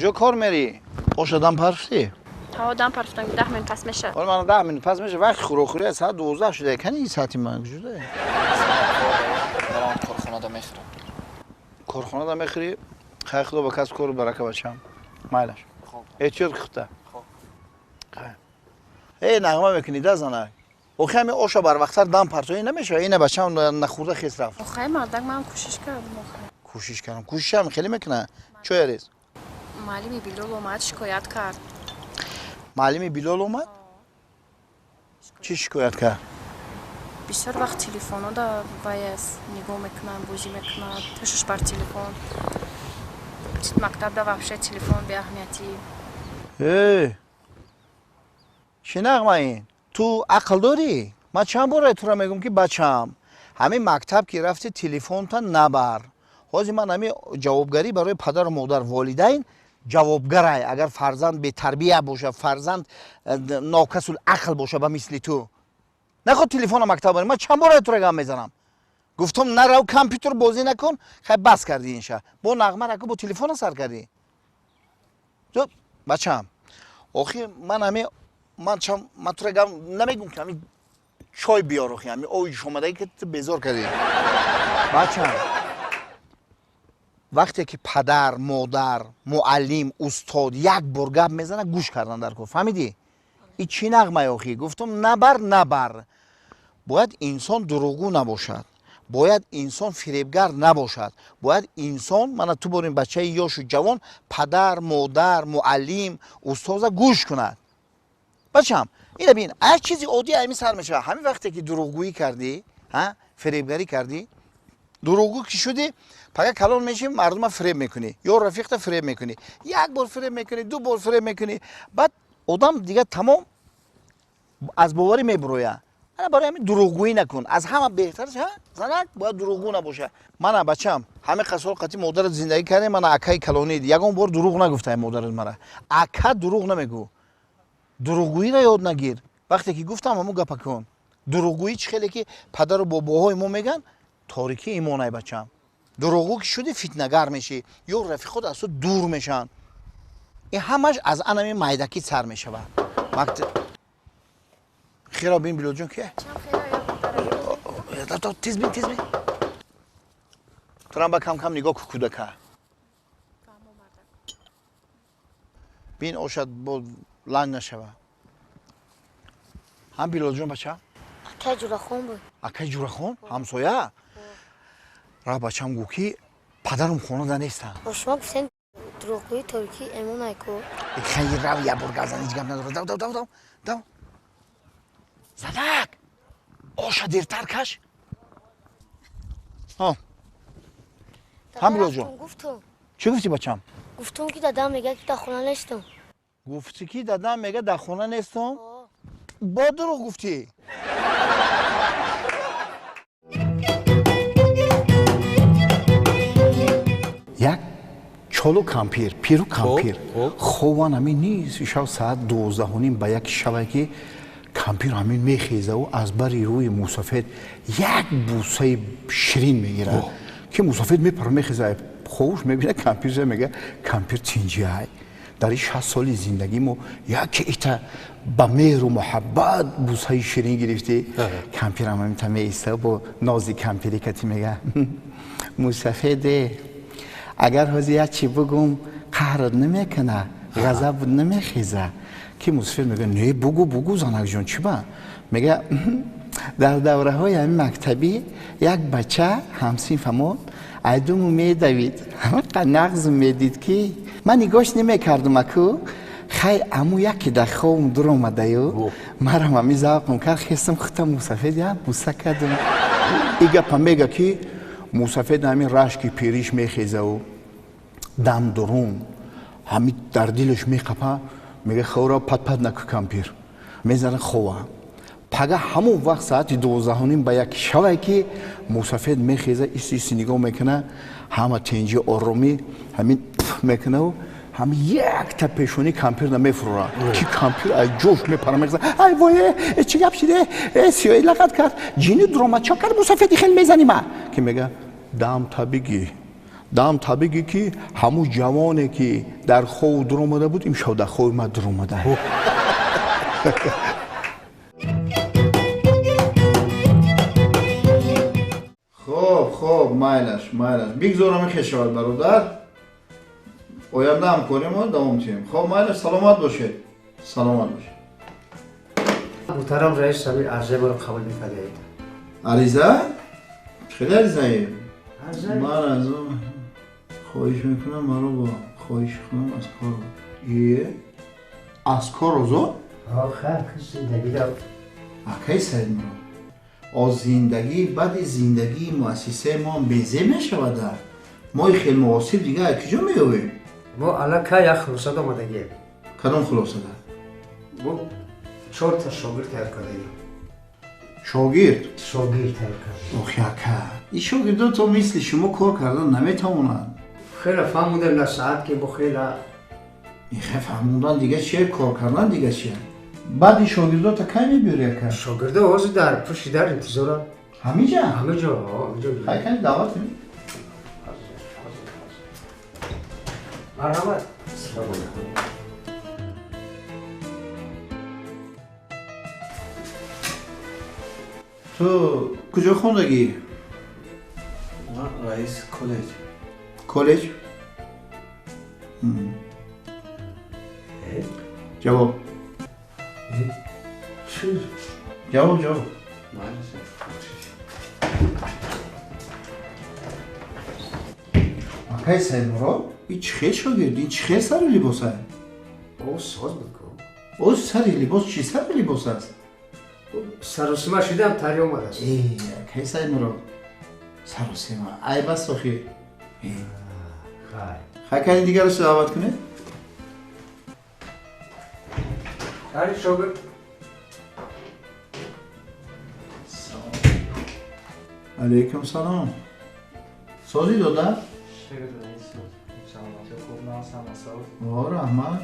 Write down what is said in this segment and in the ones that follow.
Куҷо кор мерӣ? Оша дам парфтӣ? Ҳа, дам парфтам, 10 минут пас меша. Ҳол мана 10 минут пас меша, вақти хӯрокхӯрӣ соат 12 шуда. Кани саати ман куҷода? Барам корхонада мехӯрам. Корхонада мехӯрӣ? Хай, худо ба касб кору барака, бачам. Майлаш. Эҳтиёт худта. Эй, нағма мекунӣ да, занак? Охи ҳами оша барвақттар дам партоӣ намешава? Ина бачам нахӯрда хес рафт. Охай, мардак, ман кӯшиш кардам охай. Кӯшиш кардам. Кӯшишам хеле мекуна. Чой арез? Муаллими Билол омад, шикоят кард. Муаллими Билол омад? Чӣ шикоят кард? Бисёр вақт телефонода вай аст, нигоҳ мекунад, бозӣ мекунад, ташуш бар телефон. Мактабда вообще телефон беаҳамиятӣ. Э! Чӣ нағма ин? Ту ақл дорӣ? Ман чанд бора тура мегӯм, ки бачам, ҳамин мактаб ки рафти, телефонта набар. Ҳозир ман ҳамин ҷавобгарӣ барои падару модар, волидайн ҷавобгарай, агар фарзанд бетарбия боша, фарзанд нокасул ақл боша, ба мисли ту. Наход телефона мактаб барӣ. Ман чанд бора тура гап мезанам? Гуфтам, нарав, компютер бозӣ накун, хай, бас кардӣ инша. Бо нағма раку, бо телефона сар кардӣ. Ту бачам, охи ман ҳамин ман чам ман тура гап намегум, ки ҳамин чой биёр, охи ҳамин ои ҷӯшомадаги, ки ту безор кардӣ. Бачам, вақте ки падар, модар, муаллим, устод як бор гап мезана, гӯш кардан дар кор, фаҳмидӣ? И чӣ нағмай охи? Гуфтам, набар, набар. Бояд инсон дурӯғгӯ набошад, бояд инсон фиребгар набошад, бояд инсон, мана ту борин бачаи ёшу ҷавон, падар, модар, муаллим, устоза гӯш кунад. Бачам, ина бин, як чизи оддӣ ҳамин сар мешавад. Ҳамин вақте ки дурӯғгӯӣ кардӣ, фиребгарӣ кардӣ, дурӯғгӯ ки шудӣ, пага калон мешӣ, мардума фиреб мекунӣ, ё рафиқта фиреб мекунӣ. Як бор фиреб мекунӣ, ду бор фиреб мекунӣ, баъд одам дигар тамом аз боварӣ мебурояд. Ана барои ҳамин дурӯғгӯӣ накун. Аз ҳама беҳтараш, занак бояд дурӯғгӯ набошад. Мана бачам, ҳамин қасол қати модарат зиндагӣ кардем, мана акаи калонӣ, ягон бор дурӯғ нагуфтай модарат мара. Ака дурӯғ намегӯ. Дурӯғгӯиро ёд нагир. Вақте ки гуфтам, ҳамун гапа кун. Дурӯғгӯӣ, чӣ хеле ки падару бобоҳои мо мегӯянд, торикии имонай, бачам. Дурӯғгӯ ки шудӣ, фитнагар мешӣ, ё рафиқот аз ту дур мешаванд. Ин ҳамаш аз анами майдакӣ сар мешавад. Херо бин, Билолҷон, ки тез бин, тез бин. Турам ба кам кам нигоҳ ку кӯдака. Бин, ошад бо ланг нашава. Ҳам Билолҷон, бача? Акаи Ҷурахон буд. Акаи Ҷурахон? Ҳамсоя? Ра, бачам, гӯ, ки падарам хонада нестанд. Шумо гуфтем, дурӯғгӯӣ торикии эмонай ку. Хайр, рав, як бор гап зан, ҳеҷ гап надорад. Дав, дав, дав, дав, дав. Занак, оша дертар каш. Ҳам Билолҷон. Гуфтум. Чӣ гуфтӣ, бачам? Гуфтум, ки дадам мега, ки дар хона нестам. Гуфтӣ, ки дадам мега, дар хона нестам? Бо дурӯғ гуфтӣ. Як чолу кампир, пиру кампир хован. Ҳамин ниси шав, соат 12:30 ба як шаве, ки кампир ҳамин мехезаву аз бари рӯи мусафед як бусаи ширин мегирад, ки мусафед мепара, мехеза, ховуш мебина, кампир мега: «Кампир, тинҷиай? Дар ин 60 соли зиндагӣ мо яке ита ба меҳру муҳаббат бусаи ширин гирифтӣ». Кампирам ҳаминта меиста, бо нози кампирӣ кати мега: «Мусафеде, агар ҳозир як чӣ бугум, қаҳрат намекуна, ғазаб намехеза?» Ки мусафед мега: «Не, бугу, бугу, занакҷон, чӣ ба?» Мега: «Дар давраҳои ҳамин мактабӣ як бача ҳамсинфамо айдуму медавид, ҳамақа нағзу медид, ки ман нигоҳш намекардум. Аку хай, аму яке дар хобам дур омадаю, марам ҳами завқам кард, хестам, худам мусафед як буса кардам». И гапа мега, ки мусафед ҳамин рашки пириш мехезаву дам дурун ҳами дар дилаш меқапа, мега: «Ховра патпат наку, кампир». Мезана хова. Пага ҳамон вақт соати 12:30 ба як шаве, ки мусафед мехеза, исти исти нигоҳ мекуна, ҳама тинҷи, оромӣ, ҳамин мекунаву ҳами якта пешонӣ кампирна мефурора, ки кампир аз ҷош мепара, мехеза: «Ай вой, э, чӣ гап шиде? Э, сиёи лақат кард, ҷини дуромад, чо кард, мусафеди хел мезани ма?» Ки мега: «Дам та бигӣ, Дам табиги ки ҳамун ҷавоне ки дар хову дуромада буд, имшаб дар хови ман дуромада. Хоб, хоб, майлаш, майлаш. Бигзор ҳамин хел шавад, бародар. Оянда ҳамкоримо давом диҳем. Хоб, майлаш, саломат бошед. Саломат бошед. Муҳтарам раис, ҳамин арзаи маро қабул мекардаед? Ариза? Хеле аризае? Ман аз он хоҳиш мекунам, маро бо хоҳиши худам аз кор аз кор озод? Акаи Саидмурод, аз зиндагии баъди зиндагии муассисаи мо безеб мешавада. Мои хел муосиб дига аз куҷо меёбем? Мо аллакай як хулосада омадагием. Кадом хулосада? Мо 4 та шогирд тайёр кардаем. Шогирд? Шогирд тайёр кардаем. Охи ака, ин шогирдо то мисли шумо кор кардан наметавонанд. Хеле фаҳмудем на саат ки бо хела. Ихе фаҳмудан дига чие, кор кардан дига чие? Баъди шогирдота кай мебиёри, ака? Шогирдо ҳозир дар пушти дар интизоранд. Ҳамиҷа? Ҳамиҷо, ҳамиҷо. Хай, кани даъват кунед. Марҳамат. Ту куҷо хондагӣ? Ман раис, коллеҷ. Коллеҷ? Ҷавоб. Ҷавоб, ҷавоб. Акаи Саидмурод, ин чӣ хел шогирд, ин чӣ хел сари либос аст? О, соз буд ку. О, сари либос чӣ сари либос аст? Саросима шидам, тари омадааст. Акаи Саидмурод, саросима айб аст охи. Хай. Хай, кани дигарашо даъват кунед. Тари шогирд. Алейкум салом. Созӣ дода? О, раҳмат.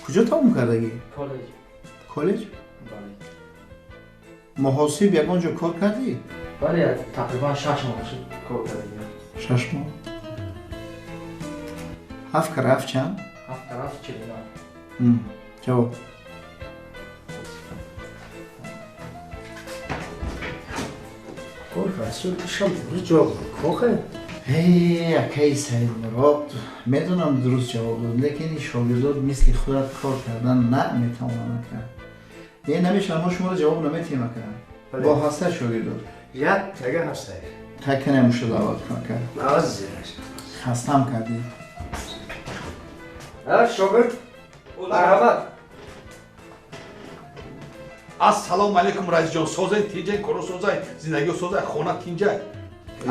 Куҷо тамом кардагӣ? Коллеҷ. Коллеҷ? Бале. Муҳосиб ягон ҷо кор кардӣ? Бале, тақрибан 6 моҳ шуд кор кардагиам. 6 моҳ? Ҳафт кара ҳафт чанд? Ҳафт кара ҳафт 49. Ҷавоб. Расул, ишам дуруст ҷавоб дод. Кохе? Эй, акаи Саидмурод, медонам дуруст ҷавоб дод, лекин ин шогирдот мисли худат кор кардан наметавонанд, ака. Е, намешавад, мо шуморо ҷавоб наметиҳем, ака. Бо ҳаста шогирдот. Як тага ҳаста. Хай, кане муша даъват кун, ака. Азираш. Хастам кардӣ. Шогирд, марҳамат. Ассалому алайкум, раисҷон. Созай, тинҷай, коро созай, зиндагио созай, хона тинҷай?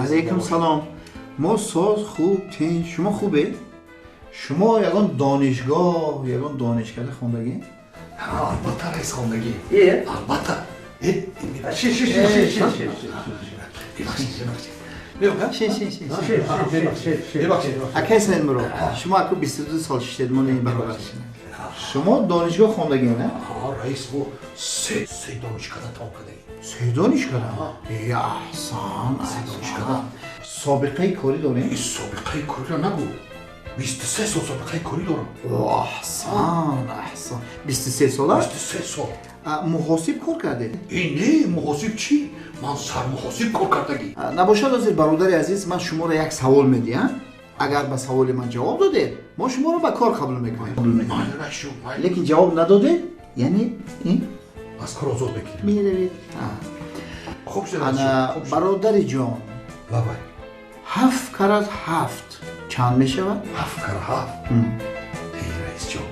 Алайкум салом. Мо соз, хуб, тинҷ. Шумо хубед? Шумо ягон донишгоҳ, ягон донишкада хондагӣ? Албатта, раис, хондагӣ. Албатта. Ши, ши, ши, ши, ши, ши. Бебахшед. Акаи Саидмурод, шумо аку 22 сол шиштед, мо не баробар шидем. Шумо донишгоҳ хондагӣ, на? Раис, мо се донишкада тамом кардагӣ. Се донишкада? Э, аҳсан, аҳсан. Собиқаи корӣ дорем? Собиқаи кориро нагӯ. 23 сол собиқаи корӣ дорам. Аҳсан, аҳсан. 23 сола? 23 сол. Муҳосиб кор кардед? Э, не, муҳосиб чӣ? Ман сармуҳосиб кор кардагӣ. Набошад, ҳозир, бародари азиз, ман шуморо як савол медиҳам. Агар ба саволи ман ҷавоб додед, мо шуморо ба кор қабул мекунем. Лекин ҷавоб надодед, яъне аз кор озод мекунем. Меравед. Хуб шуд. Ана, бародари ҷон, лабай. Ҳафт карат ҳафт чанд мешавад? Ҳафт кара ҳафт? Эй, раисҷон,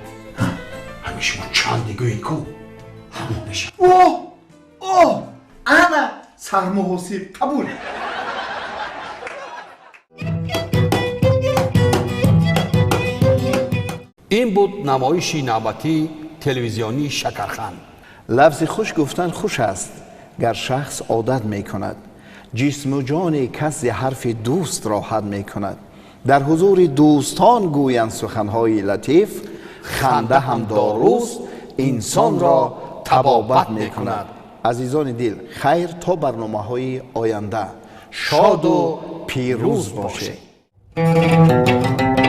ҳамин шумо чанд мегӯед ку, ҳамон мешавад. Оҳ, оҳ, ана сармуҳосиб қабул. Ин буд намоиши навбатии телевизионии Шакархан. Лафзи хуш гуфтан хуш аст, гар шахс одат мекунад. Ҷисму ҷони кас зи ҳарфи дӯст роҳат мекунад. Дар ҳузури дӯстон гӯянд суханҳои латиф, ханда ҳам доруст, инсонро табобат мекунад. Азизони дил, хайр, то барномаҳои оянда. Шоду пирӯз бошед. Thank you.